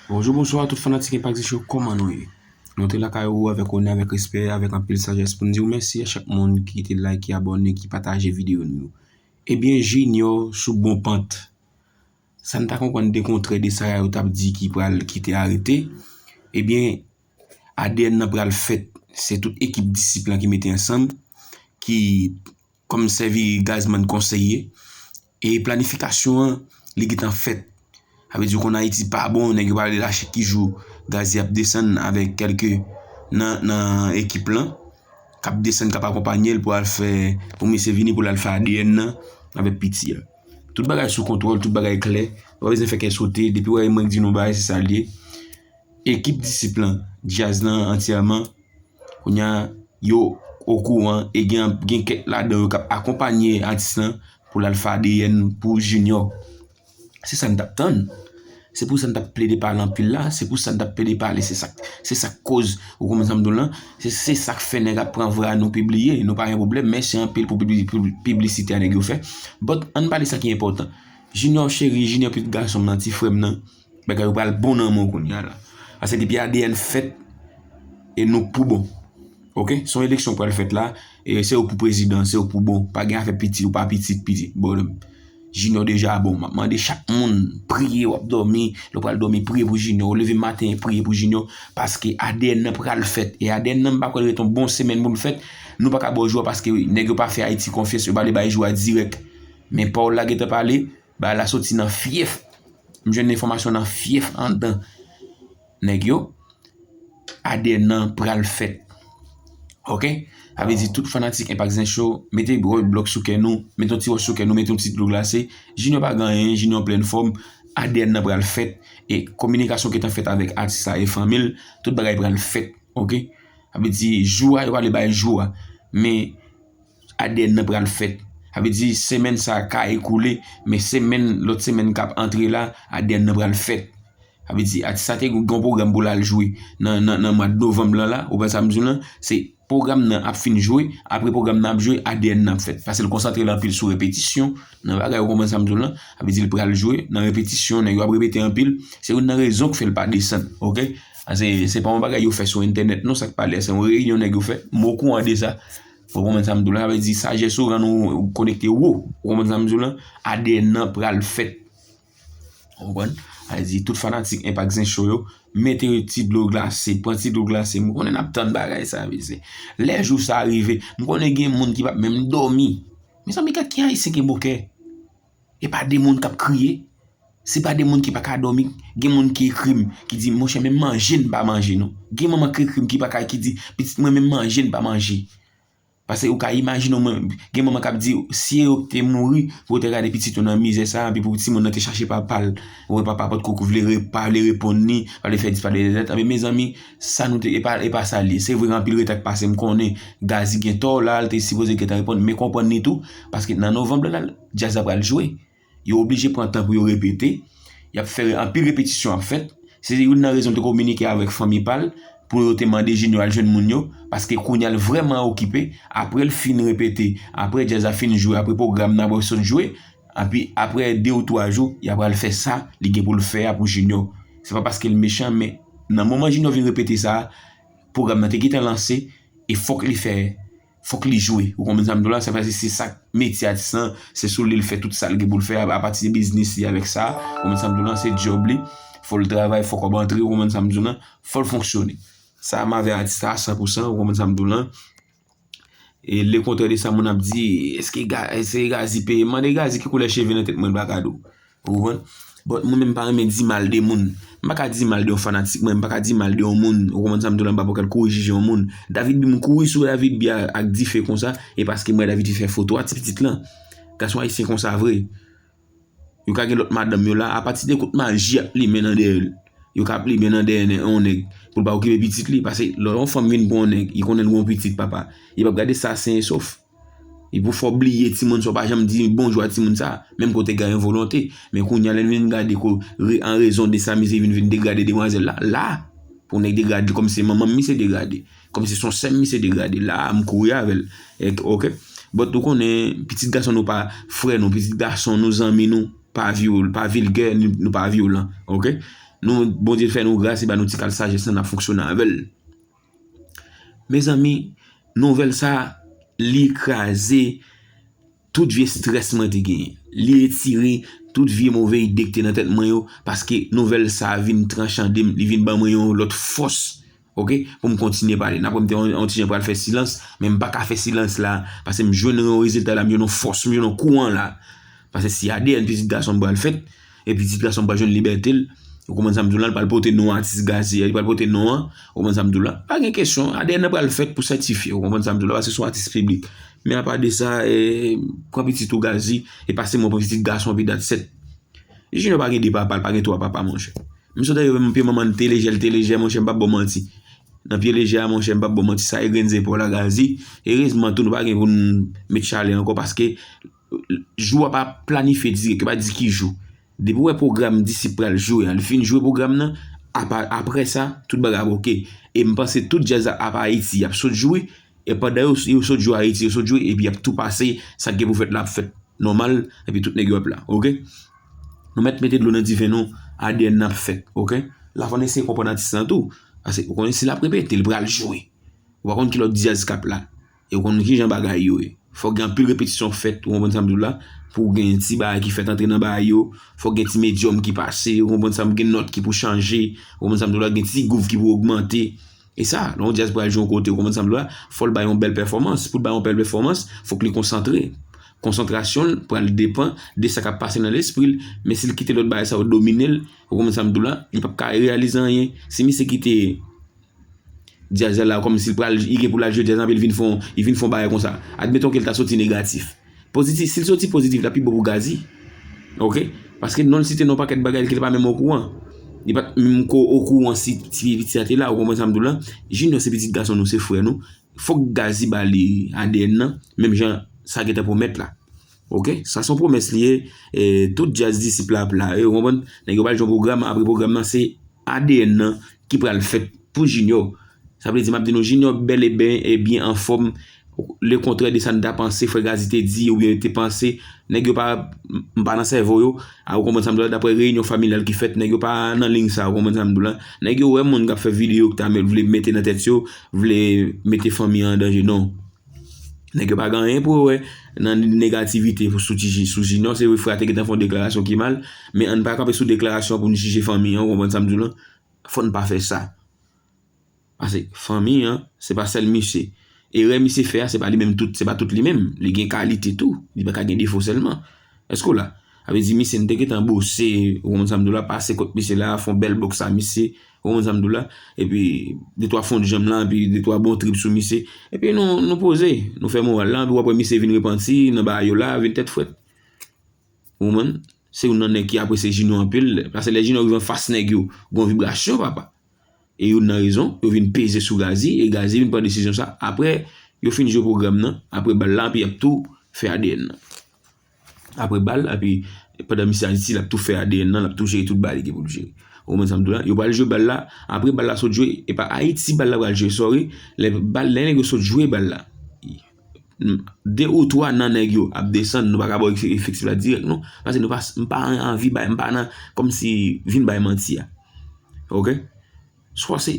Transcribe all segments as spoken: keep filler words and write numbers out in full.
Bonjou, bonswa tout fanatik Impact Show, kòman nou ye? Nou te lakay ou avèk onè, avèk respè, avèk anpil sajès pou n di w mèsi a chak moun ki te like, ki abòne, ki pataje videyo nou yo. Ebyen, Junior sou bon pant. Sa n ta konprann de kontrè de sa yo t ap di ki pral, ki te arete. Ebyen, A D N nan pral fèt. Se tout ekip Disip lan ki mete ansanm, ki kòm sèvi Gazman konseye. E planifikasyon an, li gentan fèt. Sa vle di w konn Ayiti pa bon, nèg yo pa vle lache ki jou Gazzy ap desann avèk kèlke nan, nan ekip lan k ap desann, k ap akonpanye l pou al fè, pou misye vini pou l al fè A D N nan avèk piti a. Tout bagay sou kontwòl, tout bagay klè. Ou pa bezwen fè kè sote, depi w wè mwen di nou bagay, se sa l ye. Ekip Disip lan, djaz lan antyèman, kounye a, yo okouran e gen, gen kèk ladan yo k ap akonpanye atis lan pou l al fè A D N pou Junior. Se sa n t ap tann. Se pou sa n t ap plede pale anpil la, se pou sa n t ap plede pale, se sa, se sa k koz, ou konprann sa m di w lan, se, se sa k fè nèg ap pran vwa nou pibliye, nou pa gen pwoblèm, mèsi anpil pou pibli-, pibli-, piblisite a nèg yo fè. But, ann pale sa ki enpòtan. Junior cheri, Junior pitit gason m nan, ti frè m nan, bagay yo pral bon nan men w kounye a la. Paske depi A D N fèt, e nou pou bon. Oke? Se yon eleksyon k pral fèt la, e se ou pou prezidan, se ou pou bon. Pa gen afè pitit ou pa pitit, pitit. Bon, Junior deja bon. M ap mande chak moun, priye, w ap dòmi, lè w pral dòmi, priye pou Junior. Ou leve maten, priye pou Junior, paske A D N nan pral fèt. E A D N nan, m pa kwè l ret yon bon semèn pou l fèt. Nou pa ka ba w jou a paske nèg yo pa fè Ayiti konfyans, yo pa vle bay jou a dirèk. Men pawòl la gentan pale, bagay la soti nan fyèf. M jwenn enfòmasyon nan fyèf anndan nèg yo. A D N nan pral fèt. Oke? Sa vle di tout fanatik Impact Zen Show, mete roadblock sou kè nou, mete yon ti wòch sou kè nou, mete yon ti dlo glase. Junior pa gen anyen, Junior an plèn fòm. A D N nan pral fèt. E kominikasyon gentan fèt avèk atis la e fanmi l. Tout bagay pral fèt. Oke? Sa vle di jou a, yo pa vle bay jou a. Men A D N nan pral fèt. Sa vle di semèn sa a ka ekoule, men semèn, lòt semèn k ap antre la, A D N nan pral fèt. Sa vle di atis sa te gen yon pwogram pou l al jwe nan, nan, nan mwa novanm lan la, ou konprann sa m di w lan, se pwogram nan ap fin jwe, apre pwogram nan ap jwe, A D N nan ap fèt. Paske l konsantre l anpil sou repetisyon, nan bagay, ou konprann sa m di w lan, sa vle di l pral jwe nan repetisyon, nèg yo ap repete anpil, se youn nan rezon k fè l pa desann, oke? A, se, se pa yon bagay yo fè sou entènèt non, sa k pale a, se yon reyinyon nèg yo fè, m okouran de sa. Ou konprann sa m di w lan? Sa vle di sajès ou rann ou konekte wo. Ou konprann sa m di w lan? A D N nan pral fèt. Ou konprann? Sa vle di tout fanatik Impact Zen Show yo, mete ti dlo glase, pran ti dlo glase. M konnen n ap tann bagay sa, mesye. Lè jou sa a rive, m konnen gen moun ki p ap menm dòmi. Mezanmi, gad ki ayisyen ki bokè. E pa de moun k ap kriye. Se pa de moun ki pa ka dòmi. Gen moun ki ekri m, ki di, monchè, menm manje n pa manje, non. Gen manman ki ekri m, ki pa ka, ki di, pitit mwen, menm manje n pa manje. Paske ou ka imajine w, mwen, gen manman k ap di, si e yo te mouri, pou yo te gade pitit yo nan mizè sa, epi pou timoun nan te chache papa l, ou wè papa potko vle re-, pa vle reponn li, pa vle fè disparèt, anben, mezanmi, sa nou te, e pa, e pa sa l ye. Se vre, gen anpil reta k pase, m konnen, Gazzy gen tò la, l te sipoze gentan reponn, men konprann li tou, paske nan novanm lan, djaz la pral jwe. Yo oblije pran tan pou yo repete. Y ap fè anpil repetisyon ap fèt. Se youn nan rezon l te kominike avèk fanmi pa l pou yo te mande Junior al jwenn moun yo, paske kounye a l vrèman okipe. Apre l fin repete, apre djaz la fin jwe, apre pwogram nan, apre sot jwe, epi apre de ou twa jou, y ap al fè sa li gen pou l fè a pou Junior. Se pa paske l mechan, men nan moman Junior vin repete sa a, pwogram nan te gentan lanse, e fòk li fè, fòk li jwe. Ou konprann sa m di w la? Se paske se sa k metye atis lan, se sou li l fè tout sa l gen pou l fè, a, apati de biznis li avèk sa, ou konprann sa m di w la? Se djòb li, fò l travay, fò kòb antre, ou konprann sa m di w la? Fò l fonksyone. Sa m avè atis la a san pou san, ou konprann sa m di w la? E lekontrè de sa moun ap di, èske Ga-, èske Gazzy peye? Mande Gazzy ki koulè cheve nan tèt mwen, l pa ka di w. Ou konprann? But mwen menm m pa renmen di mal de moun. M pa ka di mal de yon fanatik mwen, m pa ka di mal de yon moun. Ou konprann sa m di w la, m pa pran kè l kouri jije yon moun. David B, m kouri sou David B a, ak dife konsa, e paske m wè David B fè foto a ti pitit lan. Gason ayisyen konsa vre. Yo ka gen lòt madanm yo la, apati de kout maji y ap limen nan dèyè l. Yo ka ap limen nan dèyè yon nèg pou l pa okipe pitit li, paske lè yon fanm vin pou yon nèg, li konnen l gen yon pitit, papa. Li p ap gade sa sen e sof. Epi w fè w bliye timoun sa, w pa janm di bonjou a timoun sa, menm ke w te gen yon volonte. Men kounye a, lè n vin gade ke, re-, an rezon de sa, misye vin, vin degrade demwazèl la, la, pou nèg degrade li kòmsi se manman m misye degrade, kòmsi se yon sè m misye degrade, la, m kouri avè l. Èk, oke? But ou konnen, pitit gason nou pa frè nou, pitit gason nou, zanmi nou, pa vyol-, pa vilgè, nou, nou pa vyolan, oke? Nou, Bondye fè nou gras, li ba nou ti kal sajès lan, n ap fonksyone avè l. Mezanmi, nouvèl sa, li kraze tout vye strès mwen te genyen. Li retire tout vye move ide ki te nan tèt mwen yo, paske nouvèl sa vin tranchande m, li vin ban mwen yon lòt fòs, oke, pou m kontinye pale. N ap wè m te yon, yon ti jan pral fè silans, men m pa ka fè silans la, paske m jwenn yon rezilta la, m jwenn yon fòs, m jwenn yon kouran la. Paske si A D N pitit gason m pral fèt, e pitit gason m pral jwenn libète l, ou konprann sa m di w la, l pral pote non atis Gazzy, li pral pote non an, ou konprann sa m di w la. Pa gen kesyon, A D N nan pral fèt pou sètifye, ou konprann sa m di w la, paske se yon atis piblik. Men apa de sa, e, pran pitit ou Gazzy, e pase mwen pran pitit gason, epi that's it. Junior pa gen de papa, l pa gen twa papa, monchè. M sot yo, pye manman l te lejè, l te lejè, monchè, m p ap ba w manti. Nan pye lejè a, monchè, m p ap ba w manti, sa e grenn zepòl a Gazzy. Erezman tou, nou pa gen pou n met chalè ankò, paske jou a pa planifye dirèk, yo pa di ki jou. Depi w wè pwogram Disip pral jwe a, li fin jwe pwogram nan, apa, apre sa, tout bagay ap oke. E m panse tout djaz ap Ayiti, y ap sot jwe, e pandan yo, yo sot jwe Ayiti, yo sot jwe, epi y ap tou pase, sa k gen pou fèt la ap fèt nòmal, epi tout nèg yo ap la, oke? Nou mèt mete dlo nan diven nou, A D N nan ap fèt, oke? La fò n eseye konprann atis lan tou, paske ou konnen si l ap repete, li pral jwe. Ou pa konn ki lòt djaz k ap la. E ou konn kijan bagay yo ye. Fòk gen anpil repetisyon fèt, ou konprann sa m di w la, pou gen ti bagay ki fèt antre nan bagay yo. Fòk gen ti medyòm ki pase, ou konprann sa m, gen nòt ki pou chanje, ou konprann sa m di w la, gen ti gwouv ki pou ogmante. E sa, lè yon djaz pral jwe yon kote, ou konprann sa m di w la, fò l bay yon bèl pèfòmans. Pou l bay yon bèl pèfòmans, fòk li konsantre. Konsantrasyon l pral depann de sa k ap pase nan lespri l. Men si l kite lòt bagay sa yo domine l, ou konprann sa m di w la, li p ap ka reyalize anyen. Si misye kite djaz la kòmsi l pral, li gen pou l al jwe djaz anpil, vin fè yon, li vin fè yon bagay konsa. Admeton ke l ta soti negatif. Pozitif, si l soti pozitif, l ap pi bon pou Gazzy. Oke? Paske non l site nan yon pakèt bagay ke l pa menm okouran. Li pa t menm ko okouran si ti pitit sa te la, ou konprann sa m di w la? Junior se pitit gason nou, se frè nou. Fòk Gazzy ba li A D N nan, menm jan sa gentan pwomèt la. Oke? Sa se yon pwomès li ye, e, tout djaz Disip la ap la, e, ou konprann? Nèg yo pral jwenn pwogram, apre pwogram nan, se A D N nan ki pral fèt pou Junior. Sa vle di, m ap di nou, Junior bèl e byen, e byen anfòm, lekontrè de sa n ta panse, frè Gazzy te di, oubyen te panse, nèg yo pa, m pa nan sèvo yo, a, ou konprann sa m di w la, daprè reyinyon familyal ki fèt, nèg yo pa nan liy sa, ou konprann sa m di w la. Nèg yo wè moun k ap fè videyo ki ta vle mete nan tèt yo, vle mete fanmi an an danje, non. Nèg yo pa gen anyen pou yo wè nan negativite pou sou Jiji, sou Junior, se vre frè a te gentan fè yon deklarasyon ki mal, men ann pa kanpe sou deklarasyon pou n jije fanmi an, ou konprann sa m di w la? Fò n pa fè sa. Paske fanmi an, se pa sèl misye. Erè misye fè a, se pa li menm tout, se pa tout li menm. Li gen kalite tou. Li pa ka gen defo sèlman. Èske w la? Sa vle di, misye, n te gentan bose, ou konprann sa m di w la, pase kot misye la, fè yon bèl bòks a misye, ou konprann sa m di w la, epi de twa fon de janm lan, epi de twa bon trip sou misye. Epi nou, nou poze, nou fè moral la, epi w ap wè misye vin repanti nan bagay yo la, vin tèt frèt. Ou konprann? Se youn nan nèg ki apresye Junior anpil, paske lè Junior rive anfas nèg yo, gon vibrasyon, papa. E youn nan rezon, yo vin peze sou Gazzy, e Gazzy vin pran desizyon sa. Apre, yo fin jwe pwogram nan, apre bal la, epi y ap tou fè A D N nan. Apre bal, epi pandan misye Ayiti, l ap tou fè A D N nan, l ap tou jere tout bagay li gen pou l jere. Ou konprann sa m di w la? Yo pral jwe bal la, apre bal la sot jwe, e pa Ayiti bal la pral jwe, sorry, lè bal, lè nèg yo sot jwe bal la. De ou twa nan nèg yo ap desann, nou pa ka ba w efektif la dirèk, non. Paske nou pa, m pa anvi bay, m pa nan, kòmsi vin bay manti a. Oke? Swa se,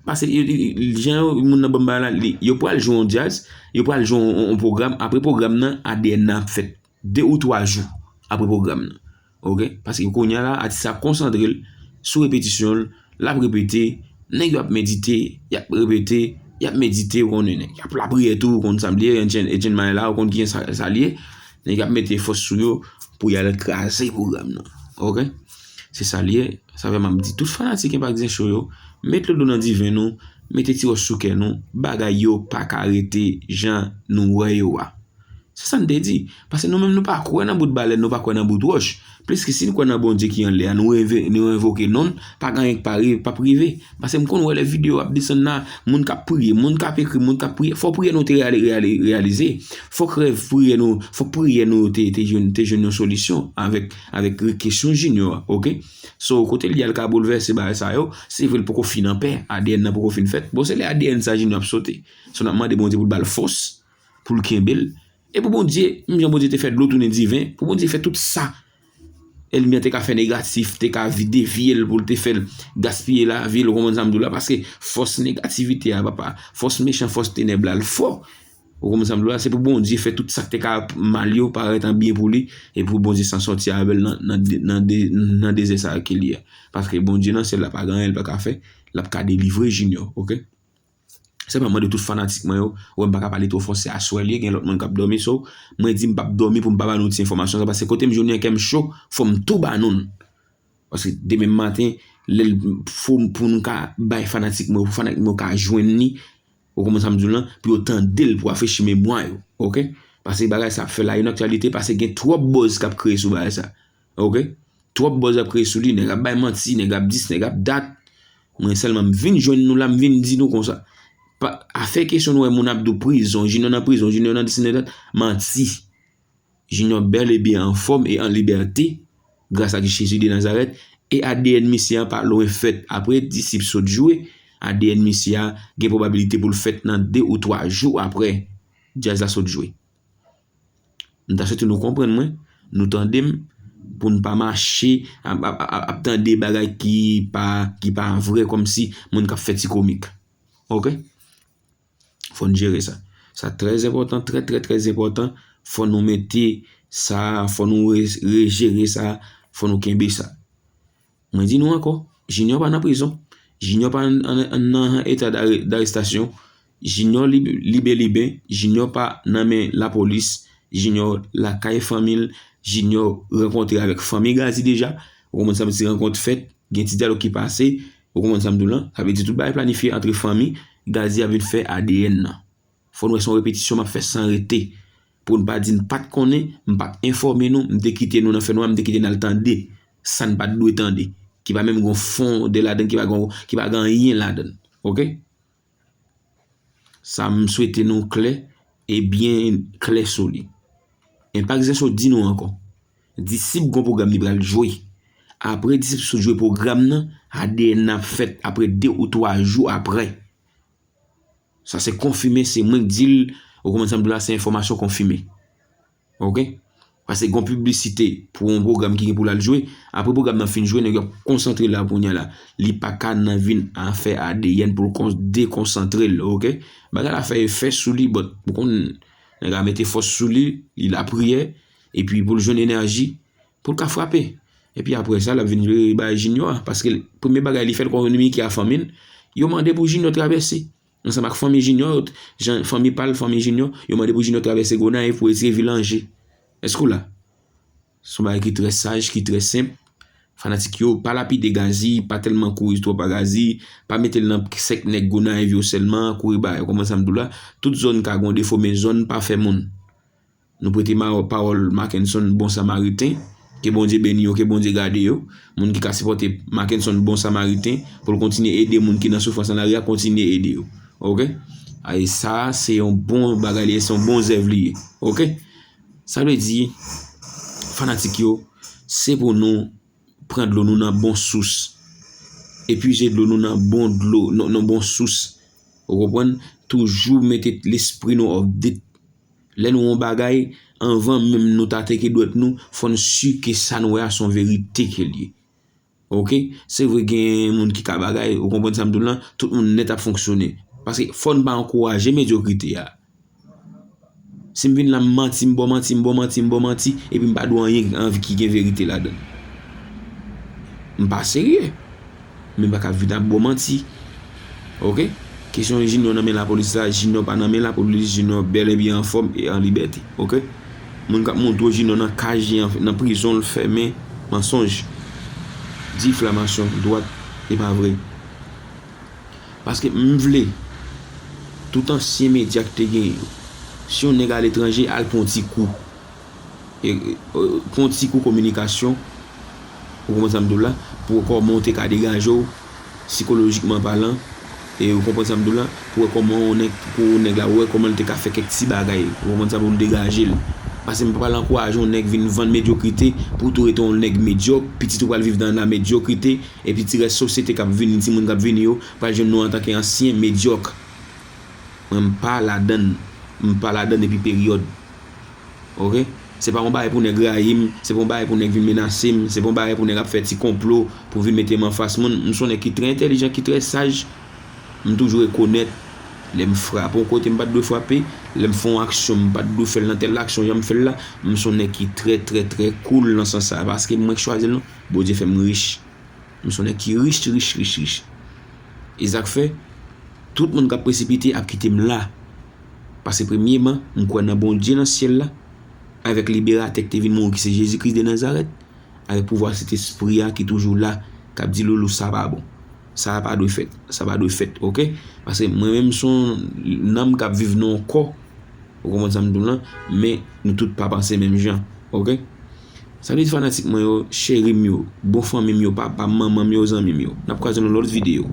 paske yo, yo, yo, jan yo, moun nan ban m bagay la, li, yo pral jwe yon djaz, yo pral jwe yon, yon, yon pwogram, apre pwogram nan, A D N nan ap fèt. De ou twa jou apre pwogram nan. Oke? Paske kounye a la, atis la konsantre l sou repetisyon l, l ap repete, nèg yo ap medite, y ap repete, y ap medite, ou konnen nèg. Y ap lapriyè tou, ou konn sa m di, Etienne, Etienne Maël la, ou konn kijan sa, sa l ye. Nèg ap mete fòs sou yo pou y al kraze pwogram nan. Oke? Se sa l ye. Sa fè m ap di tout fanatik Enpak Zen Show yo, met dlo nan diven nou, mete ti wòch sou kè nou, bagay yo pa ka rete jan nou wè yo a. Se sa n te di. Paske nou menm nou pa kwè nan bout balèn, nou pa kwè nan bout wòch. Pliske si n kwè nan Bondye ki anlè a, nou enve-, nou envoke non l, pa gen anyen k pa ri-, p ap rive. Paske m konn wè lè videyo ap desann la, moun k ap priye, moun k ap ekri, moun k ap priye. Fò priyè nou te reyali-, reyali-, reyalize. Fòk rèv priyè nou, fòk priyè nou te, te jwenn, te jwenn yon solisyon avèk, avèk kesyon Junior a, oke? So, kote l ye a l ka boulvèse bagay sa yo, se vre l poko fin anpè, A D N nan poko fin fèt. Bon, se lè A D N sa Junior ap sote. So, n ap mande Bondye pou l ba l fòs, pou l kenbe l. E pou Bondye, menm jan Bondye te fè dlo tounen diven, pou Bondye fè tout sa. ènmi an te ka fè negatif, te ka vi-, devye l pou l te fè l gaspiye lavi l, ou konprann sa m di w la, paske fòs negativite a, papa, fòs mechan, fòs tenèb la, l fò. Ou konprann sa m di w la, se pou Bondye fè tout sa k te ka mal yo parèt an byen pou li, e pou Bondye san sòti avè l nan, nan, nan, nan dezè sa a ke li ye. Paske Bondye nan syèl la pa gen anyen l pa ka fè, l ap ka delivre Junior, oke? Sèlman mande tout fanatik mwen yo, ou wè m pa ka pale twò fò, se aswè li ye, gen lòt moun k ap dòmi, so, mwen di m p ap dòmi pou m pa ba nou ti enfòmasyon sa, paske kote m jwenn li an kè m cho, fò m tou ba nou l. Paske demen maten, lè l fò pou nou ka bay fanatik mwen yo, pou fanatik mwen yo ka jwenn li, ou konprann sa m di w lan, pou yo tande l, pou afrechi memwa yo, oke? Paske bagay sa ap fè la, yon aktyalite, paske gen twòp buzz k ap kreye sou bagay sa, oke? Twòp buzz ap kreye sou li, nèg ap bay manti, nèg ap dis, nèg ap dat. Mwen sèlman m vin jwenn nou la, m vin di nou konsa. Pa, afè kesyon nou wè moun ap di w prizon, Junior nan prizon, Junior nan dis, nèg dat, manti. Junior bèl e byen anfòm e an libète, gras ak Jezi de Nazarèt, e A D N misye a pa lwen fèt. Apre disip sot jwe, A D N misye a gen pwobabilite pou l fèt nan de ou twa jou apre djaz la sot jwe. M ta swete nou konprann mwen, nou tande m, pou n pa mache ap, ap, ap, ap tande bagay ki pa, ki pa vrè, kòmsi moun k ap fè ti komik. Oke? Fò n jere sa. Sa trè enpòtan, trè, trè, trè enpòtan. Fò nou mete sa, fò nou re-, rejere sa, fò nou kenbe sa. Mwen di nou ankò, Junior pa nan prizon. Junior pa an, an, an, nan eta dare-, darestasyon. Junior lib-, libe liben. Junior pa nan men lapolis. Junior lakay fanmi l. Junior rankontre avèk fanmi Gazzy deja. Ou konprann sa m di, rankont fèt. Gen ti dyalòg ki pase. Ou konprann sa m di w lan? Sa vle di tout bagay planifye antre fanmi Gazzy ap vin fè A D N nan. Fò n wè se yon repetisyon m ap fè san rete. Pou n pa di n pa t konnen, m pa t enfòme nou, m te kite nou nan fènwa, m te kite n al tande sa n pa t dwe tande, ki pa menm gen yon fon de ladan, ki pa gen, ki pa gen anyen ladan. Oke? Sa m swete nou klè e byen klè sou li. Enpak Zè Sot di nou ankò. Disip gon pwogram li pral jwe. Apre Disip sot jwe pwogram nan, A D N nan ap fèt apre de ou twa jou apre. Sa se konfime, se mwen k di l, ou konprann sa m di w la, se enfòmasyon konfime. Oke? Paske gon piblisite pou yon pwogram ki gen pou l al jwe. Apre pwogram nan fin jwe, nèg yo ap konsantre la kounye a la. Li pa ka nan vin afè A D N pou l kon-, dekonsantre l, oke? Bagay la fè efè sou li, but ou konn nèg la mete fòs sou li, li lapriyè, epi pou l jwenn enèji, pou l ka frape. Epi apre sa, l ap vin jere bay Junior a, paske premye bagay li fè, l kominike a fanmi l, yo mande pou Junior travèse. Ansanm ak fanmi Junior, jan, fanmi pa l, fanmi Junior, yo mande pou Junior travèse Gonayiv pou retire vil Anje. Èske w la? Se yon bagay ki trè saj, ki trè senp. Fanatik yo, pa lapide Gazzy, pa tèlman kouri twòp a Gazzy, pa mete l nan sèk nèg Gonayiv yo sèlman, kouri ba yo, kòman sa m di w la. Tout zòn ka gen defo, men zòn pa fè moun. Nou prete ma-, pawòl Mackenson Bon Samariten. Ke Bondye beni yo, ke Bondye gade yo. Moun ki ka sipòte Mackenson Bon Samariten pou l kontinye ede moun ki nan soufrans nan lari a, kontinye ede yo. Oke? A, e sa, se yon bon bagay li ye, se yon bon zèv li ye. Oke? Sa vle di, fanatik yo, se pou nou pran dlo nou nan bon sous. Epuize dlo nou nan bon dlo, nan, nan bon sous. Ou konprann? Toujou mete lespri nou update. Lè nou wè yon bagay, anvan menm nou ta teke dwèt nou, fò n si ke sa n wè a se yon verite ke l ye. Oke? Se vre gen moun ki ka bagay, ou konprann sa m di w lan, tout moun nèt ap fonksyone. Paske fò n pa ankouraje medyokrite a. Si m vin la, m manti, m ba w manti, m ba w manti, m ba w manti, epi m pa di w anyen anvi ki gen verite ladan l. M pa serye. Men m pa ka vin ap ba w manti. Oke? Kesyon Junior nan men lapolis la, Junior pa nan men lapolis, Junior bèl e byen anfòm e an libète. Oke? Moun k ap montre w Junior nan kaj li an, nan prizon l fèmen, mansonj. Difamasyon, dwat, e pa vre. Paske m vle tout ansyen medya ki te gen yo. Si yon nèg aletranje, al pran yon ti kou. E, e, pran yon ti kou kominikasyon, ou konprann sa m di w la, pou wè kòman w te ka degaje w, sikolojikman palan, e ou konprann sa m di w la, pou wè kòman yon nèg, pou nèg la wè kòman l te ka fè kèk ti bagay, ou konprann sa, pou l degaje l. Paske m pa pral ankouraje yon nèg vin vann medyokrite, pou w tou rete yon nèg medyòk, pitit ou pral viv nan la medyokrite, epi ti rès sosyete k ap vini, timoun k ap vini yo, pral jwenn nou antanke ansyen medyòk. Mwen, m pa ladann. M pa ladann epi peryòd. Oke? Se pa yon bagay pou nèg rayi m, se pa yon bagay pou nèg vin menase m, se pa yon bagay pou nèg ap fè ti konplo pou vin mete m anfas moun. M se yon nèg ki trè entèlijan, ki trè saj. M toujou rekonèt lè m frape yon kote m pa t dwe frape, lè m fè yon aksyon m pa t dwe fè l nan tèl aksyon jan m fè l la. M se yon nèg ki trè, trè, trè cool nan sans sa a, paske mwen k chwazi l non. Bondye fè m rich. M se yon nèg ki rich, rich, rich, rich. E sa k fè, tout moun k ap presipite ap kite m la. Paske premyeman, m kwè nan Bondye nan syèl la, avèk liberatè ki te vin mouri, ki se Jezi Kris de Nazarèt, avèk pouvwa Sentespri a ki toujou la, k ap di, Loulou, sa pa bon. Sa pa dwe fèt. Sa pa dwe fèt, oke? Paske mwen menm, se yon nanm k ap viv nan yon kò. Ou konprann sa m di w lan? Men, nou tout pa panse menm jan, oke? Salut fanatik mwen yo, cheri m yo, bon fanmi m yo, papa m, manman m yo, zanmi m yo. N ap kwaze nan lòt videyo.